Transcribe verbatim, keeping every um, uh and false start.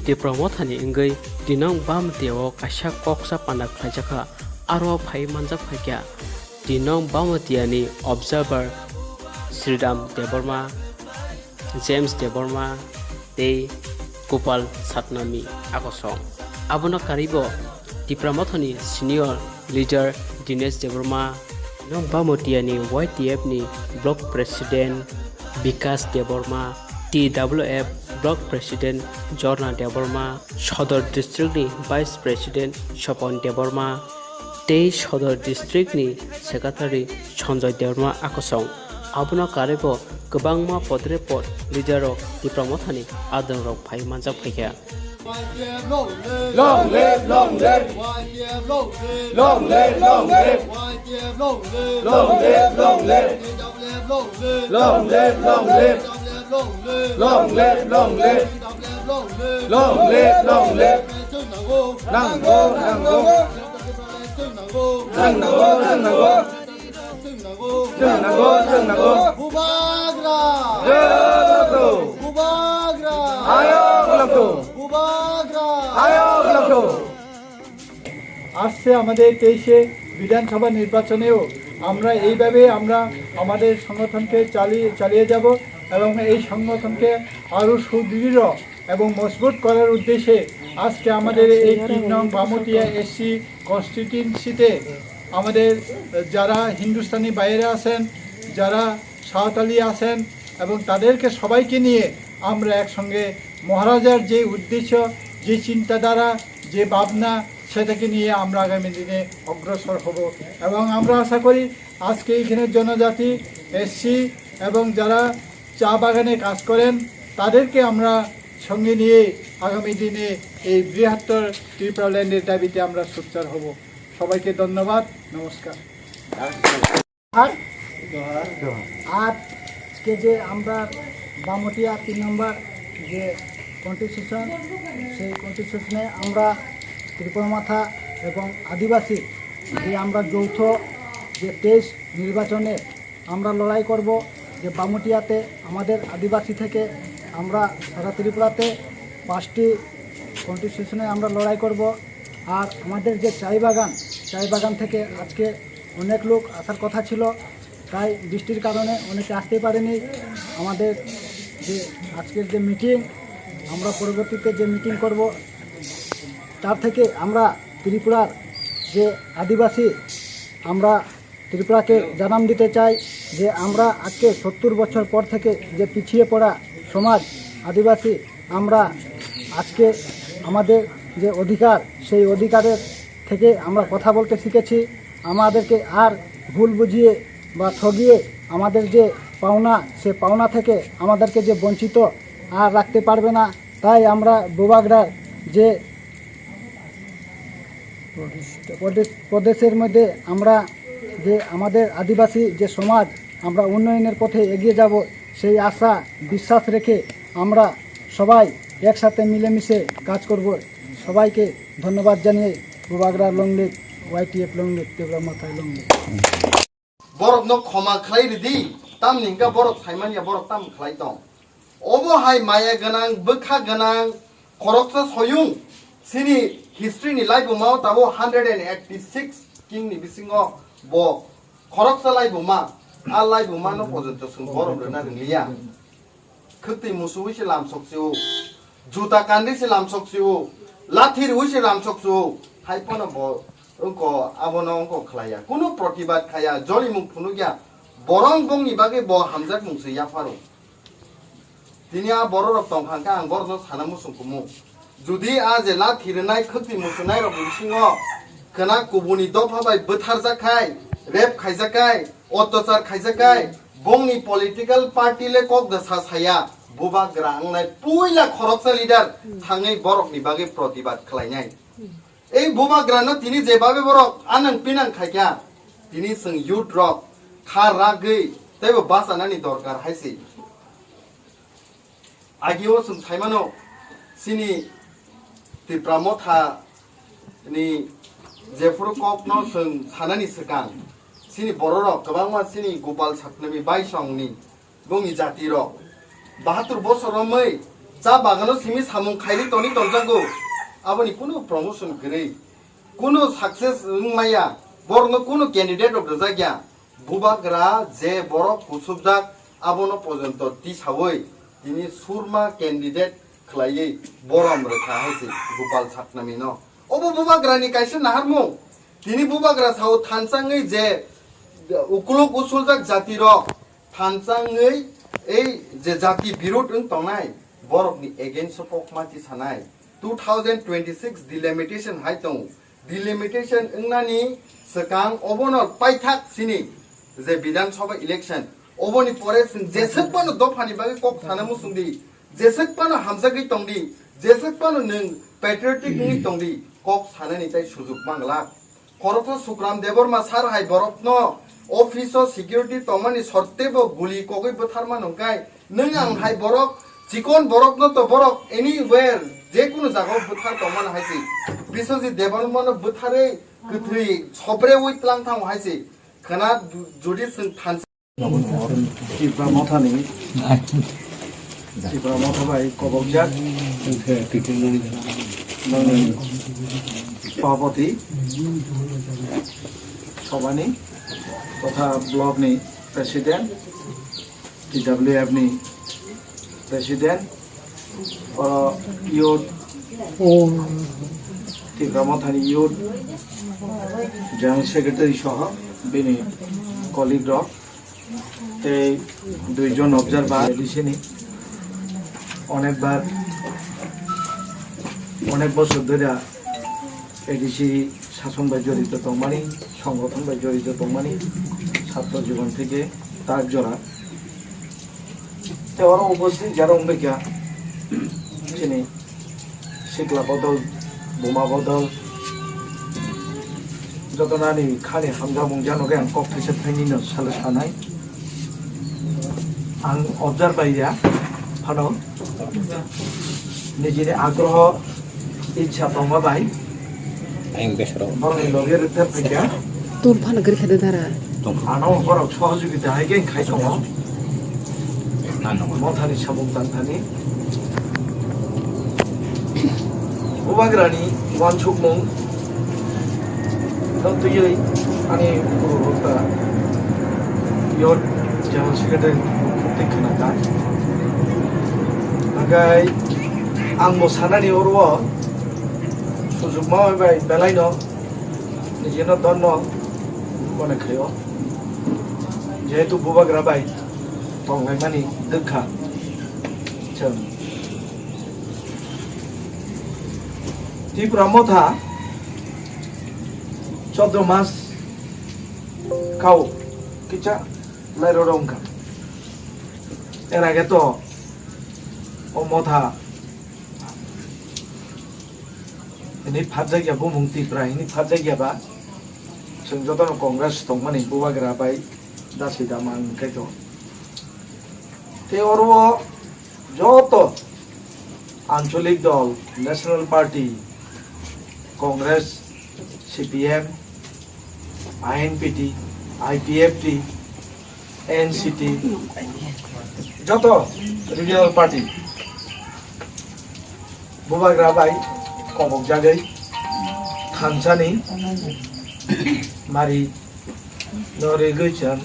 Tipra Mothani wngwi Dinong Bamatiao kaisa koksa panda khlaijakha, aro phai manjak phaikha Dinong Bamatiani observer Sridham Debbarma, James Debbarma tei Gopal Satnami akosong. Abono karwibo Tipra Mothani senior leader Dinesh Debbarma, Dinong Bamatiani Y T F ni block president Bikas Debbarma, T W F block president Jorna Debbarma, Sodor district ni vice president Sopon Debbarma, tei Sodor district ni secretary Sanjoy Debbarma akosong. Abono karwibo kwbangma podre pod leader rok Tipra Mothani adong rok phai manjak phaikha. Long live, long live. Long live, long live. Long live, long live. Long live, long live. Long live, long live. Long live, long live. Nango, nango. Nango, nango. Nango, nango. Bubagra! Bubagra! Ayo, bubagra! Ayo, bubagra! আজকে আমাদের তেইশে বিধানসভা নির্বাচনেও আমরা এইভাবে আমরা আমাদের সংগঠনকে চালিয়ে চালিয়ে যাব এবং এই সংগঠনকে আরও সুদৃঢ় এবং মজবুত করার উদ্দেশ্যে আজকে আমাদের এই তিন নং বামুটিয়া এসসি কনস্টিটিউয়েন্সিতে আমাদের যারা হিন্দুস্তানি বাইরে আছেন, যারা সাঁওতালি আছেন এবং তাদেরকে সবাইকে নিয়ে আমরা একসঙ্গে মহারাজার যে উদ্দেশ্য, যে চিন্তাধারা, যে ভাবনা, সেটাকে নিয়ে আমরা আগামী দিনে অগ্রসর হব। এবং আমরা আশা করি আজকে এখানে জনজাতি, এসসি এবং যারা চা বাগানে কাজ করেন, তাদেরকে আমরা সঙ্গে নিয়ে আগামী দিনে এই বৃহত্তর ত্রিপুরা ল্যান্ডের দাবিতে আমরা সোচ্চার হব। সবাইকে ধন্যবাদ, নমস্কার। আর আজকে যে আমরা বামটিয়া তিন নম্বর যে কনস্টিটিউশন, সেই কনস্টিটিউশনে আমরা ত্রিপুরা মথা এবং আদিবাসী যে আমরা যৌথ যে তেইশ নির্বাচনে আমরা লড়াই করব যে বামুটিয়াতে আমাদের আদিবাসী থেকে আমরা সারা ত্রিপুরাতে পাঁচটি কনস্টিটিউশনে আমরা লড়াই করব। আর আমাদের যে চাই বাগান, চাই বাগান থেকে আজকে অনেক লোক আসার কথা ছিল, তাই বৃষ্টির কারণে অনেকে আসতেই পারেনি। আমাদের যে আজকের যে মিটিং, আমরা পরবর্তীতে যে মিটিং করব, তার থেকে আমরা ত্রিপুরার যে আদিবাসী, আমরা ত্রিপুরাকে জানান দিতে চাই যে আমরা আজকে সত্তর বছর পর থেকে যে পিছিয়ে পড়া সমাজ আদিবাসী, আমরা আজকে আমাদের যে অধিকার, সেই অধিকারের থেকে আমরা কথা বলতে শিখেছি। আমাদেরকে আর ভুল বুঝিয়ে বা ঠগিয়ে আমাদের যে পাওনা, সে পাওনা থেকে আমাদেরকে যে বঞ্চিত আর রাখতে পারবে না। তাই আমরা বুবাগ্রার যে প্রদেশ, প্রদেশের মধ্যে আমরা যে আমাদের আদিবাসী যে সমাজ, আমরা উন্নয়নের পথে এগিয়ে যাব, সেই আশা বিশ্বাস রেখে আমরা সবাই একসাথে মিলেমিশে কাজ করব। সবাইকে ধন্যবাদ জানিয়ে বুবাগ্রা long live, Y T F long live, Tipra Motha long live। Borokno khoma khlai ridi, tamni hwnkhe borok saimanya borok tam khlai tong. Obo hai maya gwnang, bwkha gwnang, khoroksa soyung, chini history ni laibuma o tabuk hundred and eighty six king ni bisingo bo khoroksa laibuma, a laibuma no pojonto chwng borom rwna rwngliya. Khwtwi musuwi se lamsok se o, juta kandi se lamsok se o, lathi rwi se lamsok se o, hai phano bo wngko abono wngko khlaiya, kunu protibad khaiya, jolimung phunukya, borong bongni bagwi bo hamjakmung se yapharo. Tini a bororok tongkha hwnkhe ang borokno sana muchung kumu. Judi a je lathi rwnai khwtwi muchunai rokni bisingo khwna kubuni dopha bai bwtharjak khai, rape khaijak khai, otyachar khaijak khai, bongni political party le kok da sa saya, bubagra wngnai puila khoroksa leader thangwi borokni bagwi protibad khlainai. Ei bubagrano tini jebabe borok anang pinang khaikha, tini chwng youth rok kha ragwi teibo bachanani dorkar hai se. Agio chwng saimano, chini Tipra Motha ni jephuru kokno chwng sanani swkang, chini bororok kwbangma chini Gopal Satnami baisongni bongni jatirok bahatur bosor romwi Cha bagano simi samung khairi toni tonjago. Aboni kunu promotion kwrwi, kunu success wng maya, borokno kunu candidate rok rwjakya. Bubagra je borok kuchukjak, abono pojonto tisawi tini surma candidate khlaiwi borom rwkha hai se Gopal Satnami no. Obo Bubagrani kaisa naharmung. Tini Bubagra sao thansa wngwi je ukuluk usuljak jatirok thansa wngwi ei je jati birut wng tongnai, borokni against o kokma tisanai. Two thousand twenty-six delimitation hai tongo. Delimitation wngnani swkang obono paithak sini je Bidhan Sabha election, oboni pore chwng jeswk phano dophani bagwi kok sana muchung di, jeswk phano hamjagwi tong di, jeswk phano nwng patriotic wngwi tong di, kok sanani tai sujuk manglak. Khoroksa Sukram Debbarma sir hai borokno office o security tongmani sortebo guli kogwi bwtharma nungkhai, nwng ang hai borok, chikon borokno to borok anywhere, jekunu jagao bwthar tongmani hai se. Biswajit Debbarmano bwtharwi kwthwi sobrewi tlang thango hai se. Khwna jodi chwng thansa Tipra Mothani, Tipra Motha bai kobokjak nongni Sabhapati, Sobhani totha Block ni President, T W F ni President, oro Youth, Tipra Mothani Youth General Secretary soho bini colleague rok, tei duijon observer A D C ni onekbar, onek bosor dhori A D C sason bai jorito tongmani, songothon bai jorito tongmani, chhatro jibon theke tak jora. Tei oro ubosthit jara wngbaikha chini sikla bodol, buma bodol, joto nani khani hamjakmung jano khe ang kok thaisa thainwi no salo sanai. Ang observe bai ya phano nijini agroho ichha tongma bai Ayang besaro. Borokni loge rwkthar phaikha. Tor phano gari khade dara. Ano borok sohojogita hai khe khai tongo. Ano. Mothani sabuk tangthani. Bubagrani uansukmung no twiwi ani pururokta Youth General Secretary tei khwnakha. Hakai ang bo sanani oro o sujukma bai belai no nijino donno mone khaio. Jehetu Bubagra bai tonglaimani dwkha chwng. Tipra Motha choddo mas kau kicha lairoro wngkha. Er age to o Motha hini phatjakya, bumung Tipra hini phatjakya ba, chwng jotono Congress tongmani Bubagra bai dasi dama wngkhe to. Tei oro o joto ancholik dol, National Party, Congress, C P M, I N P T, I P F T, N C T, joto regional party Bubagra bai kobok jagwi thansani mari no rigwi chwng